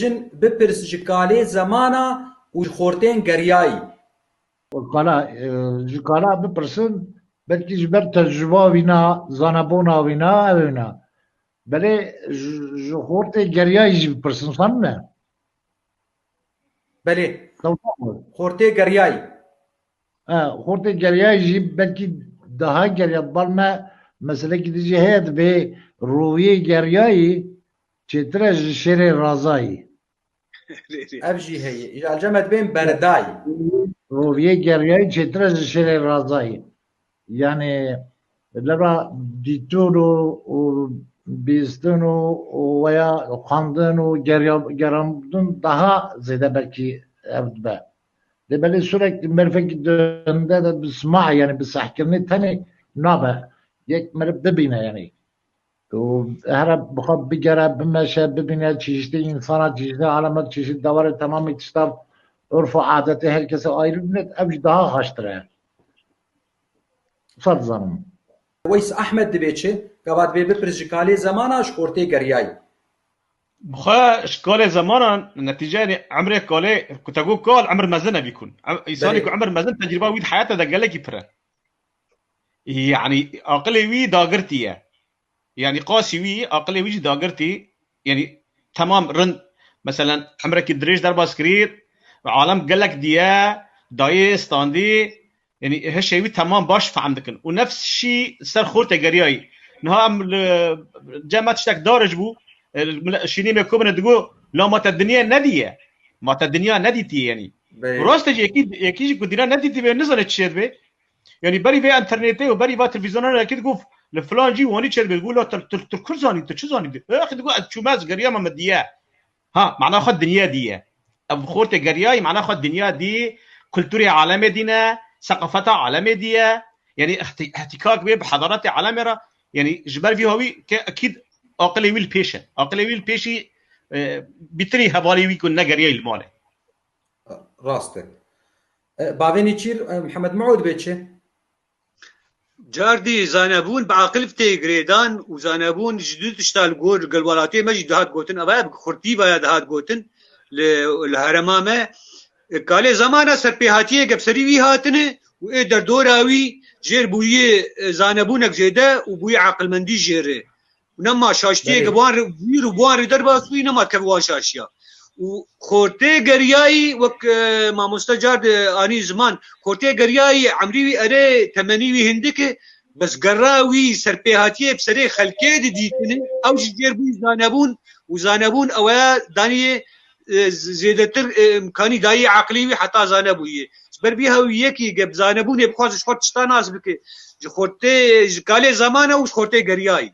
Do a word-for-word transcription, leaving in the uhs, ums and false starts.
Jin bipirs ji kalê zemana û ji xortên geriyayî. Kala, e, ji kala bipirsin, belkî ji ber tecrüba wîna, zanebûna wîna, ew wîna. Belê ji, ji xortê geriyayî jî bipirsin, san ne? Belê. Xortê geriyayî. E, xortê geriyayî jî belkî daha geriya, bal me meselekî dijî heye, dibê roviyê geriyayî çêtir e ji şêrê razayî. Ev jî heye. Îja li cem me dibên berdayî. Roviyê geriyayî çêtir e ji şêrê razayî. Yani lera dîtin û, û bîstin û, û weya xwendin û geriya-, gerandin daha zêde belkî ev dibe. Lê belê sürekli merivekî di hunde de bi sima, yani bi sehkirinê tenê nabe. Yek meriv bibîne yani. Û here bixwe bigere, bimeşe, bibîne çeşitê însana, çeşitê alema, çeşit dewarê temamê tişta urf û adetê her kesê ayrı bibîne, ev jî daha xweştir e. Wisa dizanim. Weys Ahmed dibê çi? Gava dibê bipir ji kalê zemana ji xortê geriyayî. Bixwe ji kalê zemanan, netîce, yanî emrê kalê, ku te got kal, emir mezin e bîkun. Em-, îsanî Belê. ku emir mezin, tecrüba wî di heyata de gelekî pir e. Yanî aqilê wî dagirtî ye. Yanî qasî wî, aqilê wî jî dagirtî. Yanî temam rind, meselen, emrekî dirêj derbas kirî, alem gelek diye, dayê standî, yanî hişê wî temam baş fehm dikin. Û nefs şî ser xortê geriyayî. Niha em li cem me tiştek darij bû, e, mile-, şînî me komine digo, la ma te dinya nediye. Ma te dinya nedîtiye yanî. Belê. Rast e jî yekî, yekî jî ku dinya nedîtibe, nizane çi dibe. Yanî berî vê internetê û berî va televîzyonanê yekî digo, li filan cî wanî çi dibe, digo, la tu, tu, tu kur zanî, tu çi zanî? Ex, digo, ez çûme, ez geriyame, me diye. Ha, mana xwe dinya diye. Ev xortê geriyayî mana xwe dinya dî, kulturê alemê dî ne, seqafeta alemê dî ye. Yanî ihti-, ihtikak bê bi hedaretê alemê re, yanî ji ber vî hawî ke ekîd aqilê wî li pêş e. Aqilê wî li pêşî, e, bîtirî hevalê wî ku negeriyayî li malê. Rast e. E, bavê Nêçîr, e, Mihemed Miûd bê çi? Cardî zanebûn bi aqil tê girêdan û zanebûn ji du tişta li gor gel welatê me jî dihat gotin. Eva bi xurtî ve ya dihat gotin li, li herema me. Kalê zemana serpêhatiyê gepserî wî hatine û ê derdora wî jêr bûyî, e, zanebûnek zêde û bûyî aqilmendî jêre. Û nema şaştiyê Belê. ke bi wan re, wî û bi wan re derbas bûyî, nema kev wan şaşiya. Û xortê geriyayî wek, e, mamoste car de anî ziman, xortê geriyayî emrî wî erê temenî wî hindik e, bes gerra wî serpêhatiyê bi serê xelkê de dîtine, ew jî jêr bûyî zanebûn û zanebûn ew e daniyê, e, z-, zêdetir, e, imkanî dayî aqilî wî heta zanebûyê. Ji ber vî hewî yekî ge bi zanebûnê bixwaze ji xwe tişta nas bike, ji xortê, ji kalê zeman e û ji xortê geriyayî.